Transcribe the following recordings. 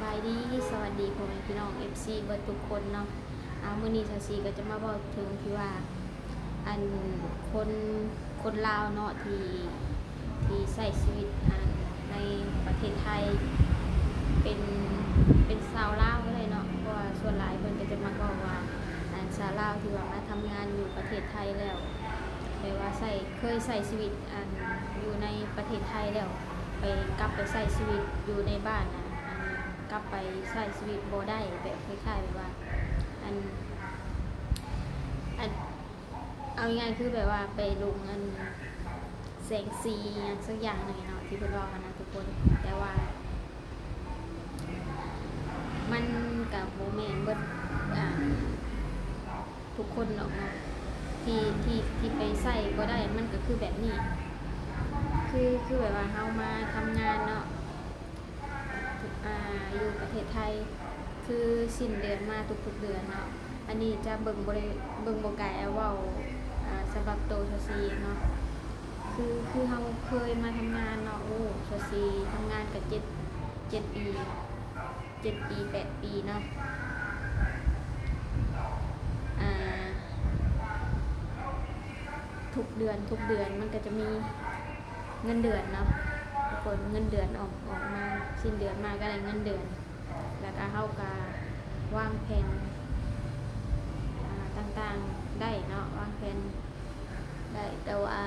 ສະບາຍດີ ສະຫວັດດີພໍ່ແມ່ພີ່ນ້ອງ ເອັຟຊີ ເບິດທຸກຄົນເນາະ. ອາ ມື້ນີ້ຊາວສີກໍຈະມາເວົ້າເຖິງທີ່ວ່າ ອັນ ຄົນ ຄົນລາວເນາະ ທີ່ ທີ່ໃຊ້ຊີວິດ ອັນ ໃນປະເທດໄທ ເປັນ ເປັນຊາວລາວກໍໄດ້ເນາະ ເພາະວ່າສ່ວນຫຼາຍເພິ່ນກໍຈະມັກເວົ້າວ່າ ອັນ ຊາວລາວທີ່ວ່າມາທຳງານຢູ່ປະເທດໄທແລ້ວ ແບບວ່າໃຊ້ ເຄີຍໃຊ້ຊີວິດ ອັນ ຢູ່ໃນປະເທດໄທແລ້ວ ໄປ ກັບໄປໃຊ້ຊີວິດຢູ່ໃນບ້ານ ອັນ ກັບໄປໃຊ້ຊີວິດບໍ່ໄດ້ ແບບຄ້າຍໆແບບວ່າ ອັນ ອັນ ເອົາງ່າຍໆ ຄືແບບວ່າໄປຫຼົງ ອັນ ແສງສີຫຍັງສັກຢ່າງໜຶ່ງເນາະ ທີ່ເພິ່ນເວົ້າຫັ້ນນະທຸກຄົນ. ແຕ່ວ່າມັນກະບໍ່ແມ່ນເບິດ ອ່າ ທຸກຄົນດອກເນາະ ທີ່ ທີ່ ທີ່ໄປໃຊ້ບໍ່ໄດ້ ມັນກະຄືແບບນີ້ ຄື ຄືແບບວ່າເຮົາມາທຳງານເນາະ ອ່າ ຢູ່ປະເທດໄທ ຄືສິ້ນເດືອນມາທຸກໆເດືອນເນາະ. ອັນນີ້ຈະເບິ່ງບໍ່ໄດ້ ເບິ່ງບໍ່ໄກ ເວົ້າ ອ່າ ສຳລັບໂຕຊາວສີເອງເນາະ ຄື ຄືເຮົາເຄີຍມາທຳງານເນາະ ໂອ້ ຊາວສີທຳງານກະເຈັດ ເຈັດປີ ເຈັດປີ ແປດປີເນາະ ອ່າ ທຸກເດືອນ ທຸກເດືອນມັນກະຈະມີເງິນເດືອນເນາະທຸກຄົນ ເງິນເດືອນອອກ ອອກມາ ສິ້ນເດືອນມາກະໄດ້ເງິນເດືອນ ແລ້ວກະເຮົາກະວາງແຜນ ອ່າ ຕ່າງໆໄດ້ເນາະ ວາງແຜນໄດ້ ແຕ່ວ່າ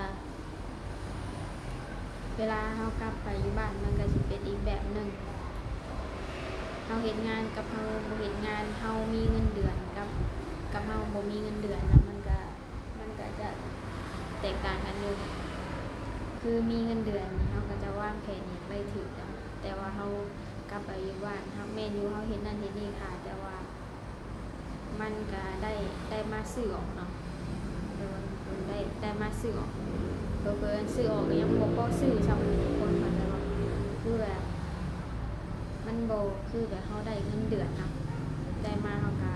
ເວລາເຮົາກັບໄປຢູ່ບ້ານມັນກະຊິເປັນອີກແບບໜຶ່ງ ເຮົາເຮັດງານກັບເຮົາບໍ່ເຮັດງານ ເຮົາມີເງິນເດືອນກັບ ກັບເຮົາບໍ່ມີເງິນເດືອນນະ ມັນກະ ມັນກະຈະແຕກຕ່າງກັນຢູ່ ຄືມີເງິນເດືອນເຮົາກະຈະວາງແຜນຫຍັງໄດ້ຖືກ ແຕ່ວ່າເຮົາກັບໄປຢູ່ບ້ານ ເຮົາ ແມ່ນຢູ່ເຮົາເຮັດນັ້ນເຮັດນີ້ຄ່າ ແຕ່ວ່າ ມັນກະໄດ້ ໄດ້ມາຊື້ອອກເນາະ ໂດຍ ໄດ້ ໄດ້ມາຊື້ອອກ ເຜີໆຊື້ອອກຍັງບໍ່ພໍຊື້ຊ້ຳ ຄົນເຂົາເຈົ້າວ່າ ຄືແບບ ມັນບໍ່ຄືແບບເຮົາໄດ້ເງິນເດືອນເນາະ ໄດ້ມາເຮົາກະ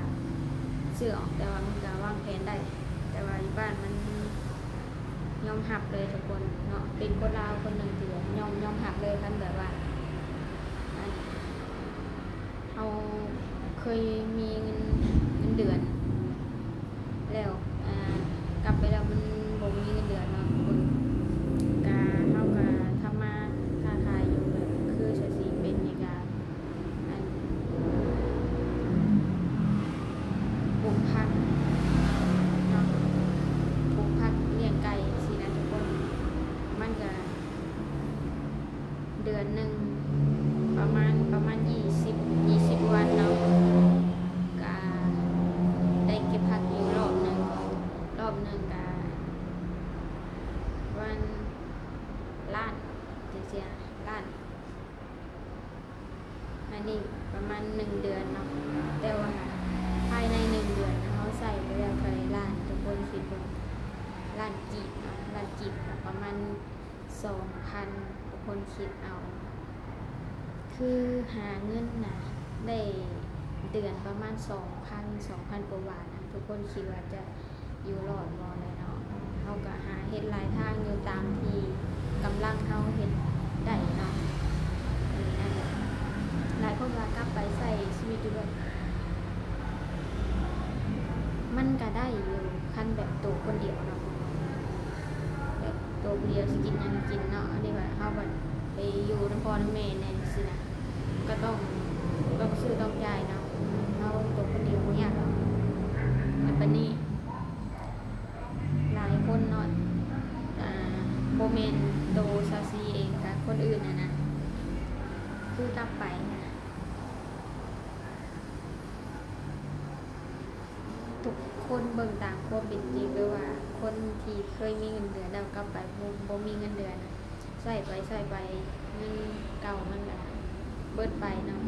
ຊື້ອອກ ແຕ່ວ່າມັນກະວາງແຜນໄດ້ ແຕ່ວ່າຢູ່ບ້ານມັນຍອມຮັບເລີຍທຸກຄົນເນາະ ເປັນຄົນລາວຄົນໜຶ່ງທີ່ແບບຍອມ ຍອມຮັບເລີຍ ຄັນແບບວ່າ ອັນ ເຮົາເຄີຍມີເງິນ ເງິນເດືອນ ແລ້ວ ອ່າ ກັບໄປແລ້ວມັນບໍ່ມີເງິນເດືອນເນາະ ທຸກຄົນ ກະ ເຮົາກະທຳມາຄ້າຂາຍຢູ່ ແບບຄືຊາວສີເປັນນີ້ກະ ອັນ ປູກຜັກເນາະ ປູກຜັກ ລ້ຽງໄກ່ ຊີ້ນະທຸກຄົນ ມັນກະ ເດືອນໜຶ່ງປະມານ ປະມານ ຊາວ ຊາວ ຊາວ ຊາວວັນເນາະ ກະໄດ້ເກັບຜັກຢູ່ລອບໜຶ່ງ ລອບໜຶ່ງກະປະມານລ້ານ ຈັ່ງຊີ້ນະ ລ້ານ ອັນນີ້ປະມານໜຶ່ງເດືອນເນາະ ແຕ່ວ່າພາຍໃນໜຶ່ງເດືອນເຮົາໃຊ້ໄປແລ້ວເທົ່າໃດລ້ານ ທຸກຄົນຄິດເບິ່ງ ລ້ານກີບເນາະ ລ້ານກີບກະປະມານ ສອງພັນ ທຸກຄົນຄິດເອົາ ຄືຫາເງິນນະ ໄດ້ເດືອນປະມານສອງພັນ ສອງພັນກວ່າບາດນະ ທຸກຄົນຄິດວ່າຈະຢູ່ລອດບໍ່ແຫຼະເນາະ ເຮົາກະຫາເຮັດຫຼາຍທາງຢູ່ຕາມທີ່ກຳລັງເຮົາເຮັດໄດ້ເນາະ ເອີ ນັ້ນແຫຼະ ຫຼາຍຄົນວ່າກັບໄປໃຊ້ຊີວິດຢູ່ແບບ ມັນກະໄດ້ຢູ່ ຄັນແບບໂຕຄົນດຽວເນາະ ແບບໂຕຜູ້ດຽວຊິກິນຫຍັງກະກິນເນາະ ອັນນີ້ວ່າເຮົາບັດໄປຢູ່ນຳພໍ່ນຳແມ່ແດ່ຈັ່ງຊີ້ນະ ກະຕ້ອງ ຕ້ອງຊື້ຕ້ອງຈ່າຍເນາະ ເຮົາໂຕຄົນດຽວບໍ່ຍາກດອກ ແຕ່ບາດນີ້ຫຼາຍຄົນເນາະ ອ່າ ບໍ່ແມ່ນໂຕຊາວຊີເອງ ກະຄົນອື່ນຫັ້ນນະ ຄືກັບໄປຫັ້ນນະ ທຸກຄົນເບິ່ງຕາມຄວາມເປັນຈິງເດີວ່າ ຄົນທີ່ເຄີຍມີເງິນເດືອນແລ້ວກັບໄປບໍ່ ບໍ່ມີເງິນເດືອນນະ ໃຊ້ໄປໃຊ້ໄປ ເງິນເກົ່າມັນກະເບິດໄປເນາະ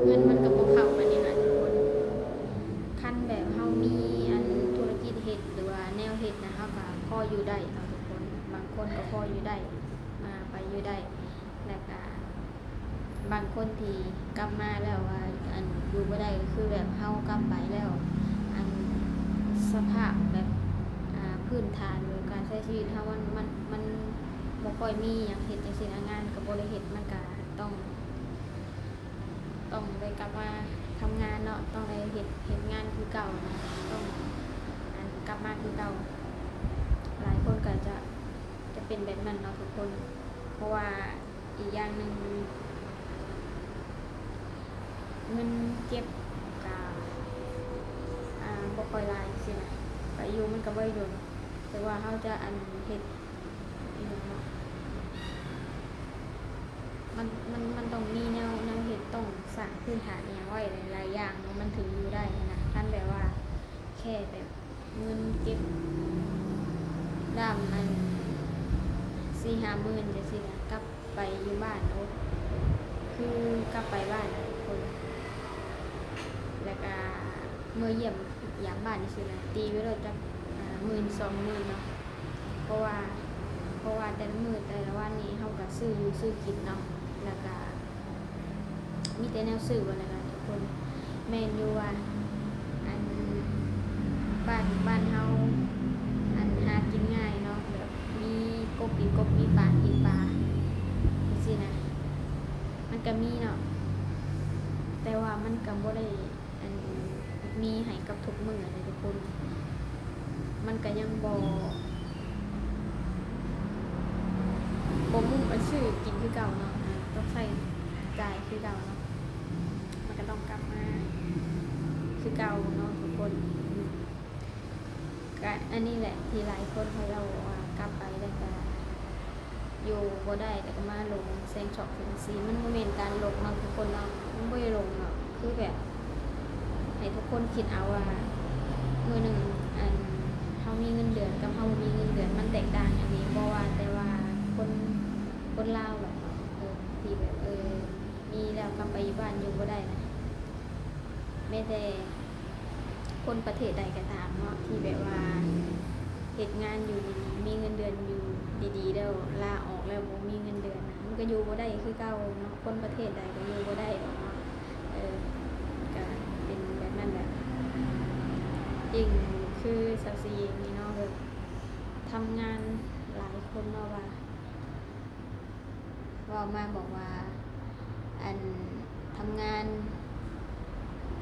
ເງິນມັນກະບໍ່ເຂົ້າໄປນີ້ນະທຸກຄົນ ຄັນແບບເຮົາມີອັນທຸລະກິດເຮັດ ຫຼືວ່າແນວເຮັດນະ ເຮົາກະພໍຢູ່ໄດ້ເນາະທຸກຄົນ ບາງຄົນກະພໍຢູ່ໄດ້ ມາໄປຢູ່ໄດ້ ແລ້ວກະ ບາງຄົນທີ່ກັບມາແລ້ວວ່າ ອັນ ຢູ່ບໍ່ໄດ້ ກະຄືແບບເຮົາກັບໄປແລ້ວ ອັນ ສະພາບແບບ ອ່າ ພື້ນຖານແບບການໃຊ້ຊີວິດເຮົາ ມັນ ມັນ ມັນບໍ່ຄ່ອຍມີຫຍັງເຮັດຈັ່ງຊີ້ນະ ງານກະບໍ່ໄດ້ເຮັດ ມັນກະຕ້ອງ ຕ້ອງໄດ້ກັບມາທຳງານເນາະ, ຕ້ອງໄດ້ເຮັດ ເຮັດງານຄືເກົ່ານະ, ຕ້ອງ ອັນ ກັບມາຄືເກົ່າ. ຫຼາຍຄົນກໍຈະ ຈະເປັນແບບນັ້ນເນາະທຸກຄົນ, ເພາະວ່າອີກຢ່າງໜຶ່ງ ເງິນເກັບກະ ອ່າ ບໍ່ຄ່ອຍຫຼາຍຊີ້ນະ, ໄປຢູ່ມັນກະບໍ່ໄດ້ດົນ, ແຕ່ວ່າເຮົາຈະ ອັນ ເຮັດ ອີ່ຫຍັງເນາະ ມັນ ມັນ ມັນຕ້ອງມີແນວ ແນວເຮັດ, ຕ້ອງສ້າງພື້ນຖານອີ່ຫຍັງໄວ້ຫຼາຍໆຢ່າງເນາະ ມັນເຖິງຢູ່ໄດ້ຫັ້ນນະ. ຄັນແບບວ່າແຄ່ແບບເງິນເກັບດ້າມອັນສີ່ຫ້າໝື່ນຈັ່ງຊີ້ນະ ກັບໄປຢູ່ບ້ານ ໂອ້ ຄືກັບໄປບ້ານນະທຸກຄົນ ແລ້ວກະເມືອຢ້ຽມຢາມບ້ານຈັ່ງຊີ້ນະ ຕີໄວ້ໂລດຈັກ ອ່າ ໝື່ນສອງໝື່ນເນາະ. ເພາະວ່າ ເພາະວ່າແຕ່ລະມື້ແຕ່ລະວັນນີ້ເຮົາກະຊື້ຢູ່ຊື້ກິນເນາະ ແລ້ວກະມີແຕ່ແນວຊື້ ວ່າແລ້ວກັນທຸກຄົນ. ແມ່ນຢູ່ວ່າ ອັນ ບ້ານ ບ້ານເຮົາ ອັນ ຫາກິນງ່າຍເນາະ ແບບມີກົບກິນກົບ ມີປາກິນປາ ຈັ່ງຊີ້ນະ ມັນກະມີເນາະ ແຕ່ວ່າມັນກະບໍ່ໄດ້ ອັນ ມີໃຫ້ກັບທຸກມື້ນະທຸກຄົນ, ມັນກະຍັງບໍ່ ບໍ່ກຸ້ມອັນຊື້ກິນຄືເກົ່າເນາະ, ຕ້ອງໃຊ້ຈ່າຍຄືເກົ່າເນາະ, ມັນກະຕ້ອງກັບມາຄືເກົ່າເນາະທຸກຄົນ. ກະອັນນີ້ແຫຼະທີ່ຫຼາຍຄົນເຂົາເຈົ້າວ່າກັບໄປແລ້ວກະຢູ່ບໍ່ໄດ້ ແລ້ວກະມາຫຼົງແຊງຊອກແຊງຊີ. ມັນບໍ່ແມ່ນການຫຼົງເນາະທຸກຄົນເນາະ, ມັນບໍ່ໄດ້ຫຼົງເນາະ, ຄືແບບໃຫ້ທຸກຄົນຄິດເອົາວ່າ ມື້ໜຶ່ງ ອັນ ເຮົາມີເງິນເດືອນກັບເຮົາບໍ່ມີເງິນເດືອນ ມັນແຕກຕ່າງກັນເດ. ບໍ່ວ່າແຕ່ວ່າຄົນ ຄົນລາວດອກເນາະ ເອີ ທີ່ແບບ ເອີ ມີແລ້ວກັບໄປຢູ່ບ້ານຢູ່ບໍ່ໄດ້ນະ, ແມ້ແຕ່ ຄົນປະເທດໃດກໍຕາມເນາະ ທີ່ແບບວ່າເຮັດງານຢູ່ດີໆ ມີເງິນເດືອນຢູ່ດີໆ ແລ້ວລາອອກແລ້ວບໍ່ມີເງິນເດືອນນະ ມັນກໍຢູ່ບໍ່ໄດ້ຄືເກົ່າເນາະ, ຄົນປະເທດໃດກໍຢູ່ບໍ່ໄດ້ດອກເນາະ. ເອີ ກໍເປັນແບບນັ້ນແຫຼະ, ຍິ່ງຄືຊາວຊີເອງນີ້ເນາະ ແບບທຳງານຫຼາຍຄົນເນາະວ່າ ເວົ້າມາບອກວ່າ ອັນ ທຳງານ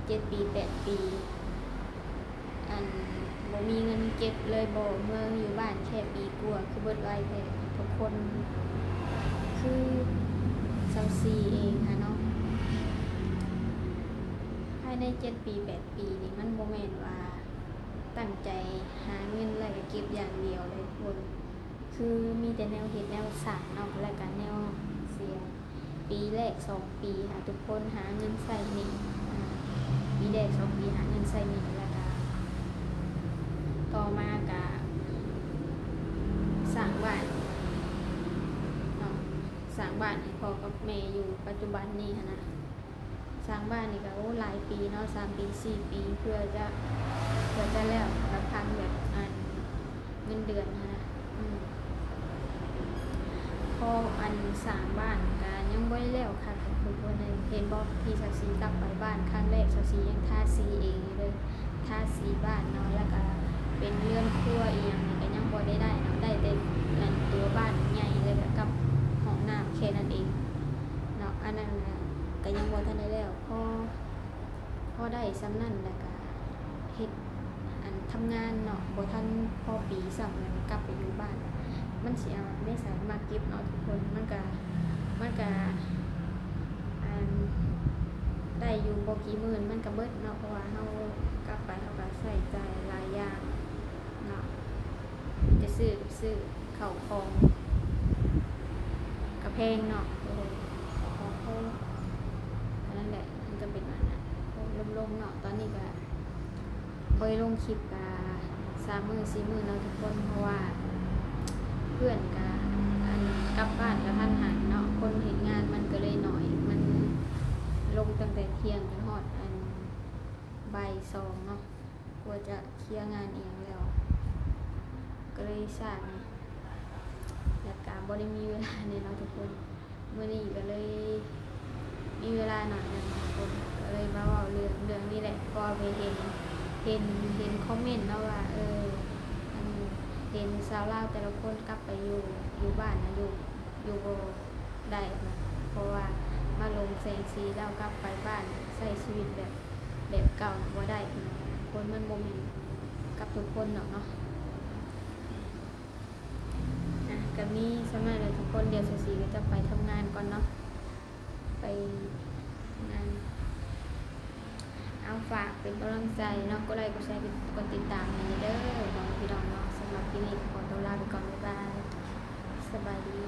ເຈັດປີແປດປີ ອັນ ບໍ່ມີເງິນເກັບເລີຍບໍ? ເມືອຢູ່ບ້ານແຄ່ປີກວ່າ ຄືເບິດໄວແທ້ທຸກຄົນ. ຄືຊາວສີ່ເອງຫັ້ນເນາະ, ພາຍໃນເຈັດປີແປດປີນີ້ ມັນບໍ່ແມ່ນວ່າຕັ້ງໃຈຫາເງິນແລ້ວກໍເກັບຢ່າງດຽວເດ້ທຸກຄົນ. ຄືມີແຕ່ແນວເຮັດແນວສ້າງເນາະ ແລ້ວກະແນວເສຍ. ປີແລກສອງປີຫາທຸກຄົນຫາເງິນໃຊ້ໜີ້, ອາ ປີແລກສອງປີຫາເງິນໃຊ້ໜີ້ ແລ້ວກະຕໍ່ມາກະສ້າງບ້ານເນາະ, ສ້າງບ້ານໃຫ້ພໍ່ກັບແມ່ຢູ່ປັດຈຸບັນນີ້ຫັ້ນນະ. ສ້າງບ້ານນີ້ກໍ ໂອ້ ຫຼາຍປີເນາະ ສາມປີສີ່ປີ ເພື່ອຈະ ເພື່ອຈະແລ້ວ ລຳພັງແບບ ອັນ ເງິນເດືອນຫັ້ນນະ. ອືມ ພໍ ອັນ ສ້າງບ້ານກໍຍັງບໍ່ໄດ້ແລ້ວຄັກທຸກຄົນເອີຍ. ເຫັນບໍ່ ທີ່ຊາວສີ່ກັບໄປບ້ານຄັ້ງແລກ ຊາວສີ່ຍັງທາສີເອງຢູ່ເລີຍ, ທາສີບ້ານເນາະ ແລ້ວກໍເປັນເຮືອນຄົວອີ່ຫຍັງນີ້ກໍຍັງບໍ່ໄດ້ໄດ້ເນາະ, ໄດ້ແຕ່ ອັນ ຕົວບ້ານໃຫຍ່ ແລ້ວກໍກັບຫ້ອງນ້ຳແຄ່ນັ້ນເອງເນາະ. ອັນນັ້ນນະ ກໍຍັງບໍ່ທັນໄດ້ແລ້ວ. ພໍ ພໍໄດ້ສ່ຳນັ້ນແລ້ວກະເຮັດ ອັນ ທຳງານເນາະ ບໍ່ທັນພໍປີຊ້ຳ ແລ້ວກັບໄປຢູ່ບ້ານ. ມັນຊິເອົາເງິນໃສມາເກັບເນາະທຸກຄົນ? ມັນກະ ມັນກະ ອັນ ໄດ້ຢູ່ບໍ່ກີ່ໝື່ນ ມັນກະເບິດເນາະ, ເພາະວ່າເຮົາກັບໄປ ເຮົາກະໃຊ້ຈ່າຍຫຼາຍຢ່າງເນາະ. ຈະຊື້ ຊື້ເຂົ້າຂອງກະແພງເນາະ, ເອີ ເຂົ້າຂອງແພງ. ອັນນັ້ນແຫຼະ ມັນກະເປັນອັນນັ້ນ ລົມໆເນາະ. ຕອນນີ້ກະບໍ່ໄດ້ລົງຄລິບກະສາມມື້ສີ່ມື້ເນາະທຸກຄົນ, ເພາະວ່າເພື່ອນກະ ອັນ ກັບບ້ານກະທັນຫັນເນາະ, ຄົນເຮັດງານມັນກະເລີຍໜ້ອຍ. ມັນລົງຕັ້ງແຕ່ທ່ຽງຈົນຮອດ ອັນ ບ່າຍສອງເນາະ. ກວ່າຈະເຄຍງານອີ່ຫຍັງແລ້ວ ກໍເລີຍຊ້າແດ່ ແລ້ວກະບໍ່ໄດ້ມີເວລາແດ່ເນາະທຸກຄົນ. ມື້ນີ້ກໍເລີຍມີເວລາໜ້ອຍໜຶ່ງທຸກຄົນ, ກໍເລີຍມາເວົ້າເລື່ອງ ເລື່ອງນີ້ແຫຼະ. ເພາະວ່າໄປເຫັນ ເຫັນ ເຫັນຄອມເມັນເນາະວ່າ ເອີ ອັນ ເຫັນຊາວລາວແຕ່ລະຄົນກັບໄປຢູ່ ຢູ່ບ້ານນະ ຢູ່ ຢູ່ບໍ່ ໄດ້ເນາະ, ເພາະວ່າມ ອາລົມແສງສີ ແລ້ວກັບໄປບ້ານໃຊ້ຊີວິດແບບ ແບບເກົ່າບໍ່ໄດ້ພີ່ນ້ອງ. ຄົນມັນບໍ່ແມ່ນກັບທຸກຄົນດອກເນາະ. ອ່ະ ກະມີສ່ຳນັ້ນແຫຼະທຸກຄົນ. ດຽວສາວສີກໍຈະໄປທຳງານກ່ອນເນາະ ໄປງານ. ເອົາ ຝາກເປັນກຳລັງໃຈເນາະ ກົດໄລ ກົດແຊ ກົດຕິດຕາມໃຫ້ແດ່ເດີເນາະ ພີ່ນ້ອງເນາະ. ສຳລັບຄລິບນີ້ກໍຂໍຕົວລາໄປກ່ອນ ບາຍບາຍ ສະບາຍດີ.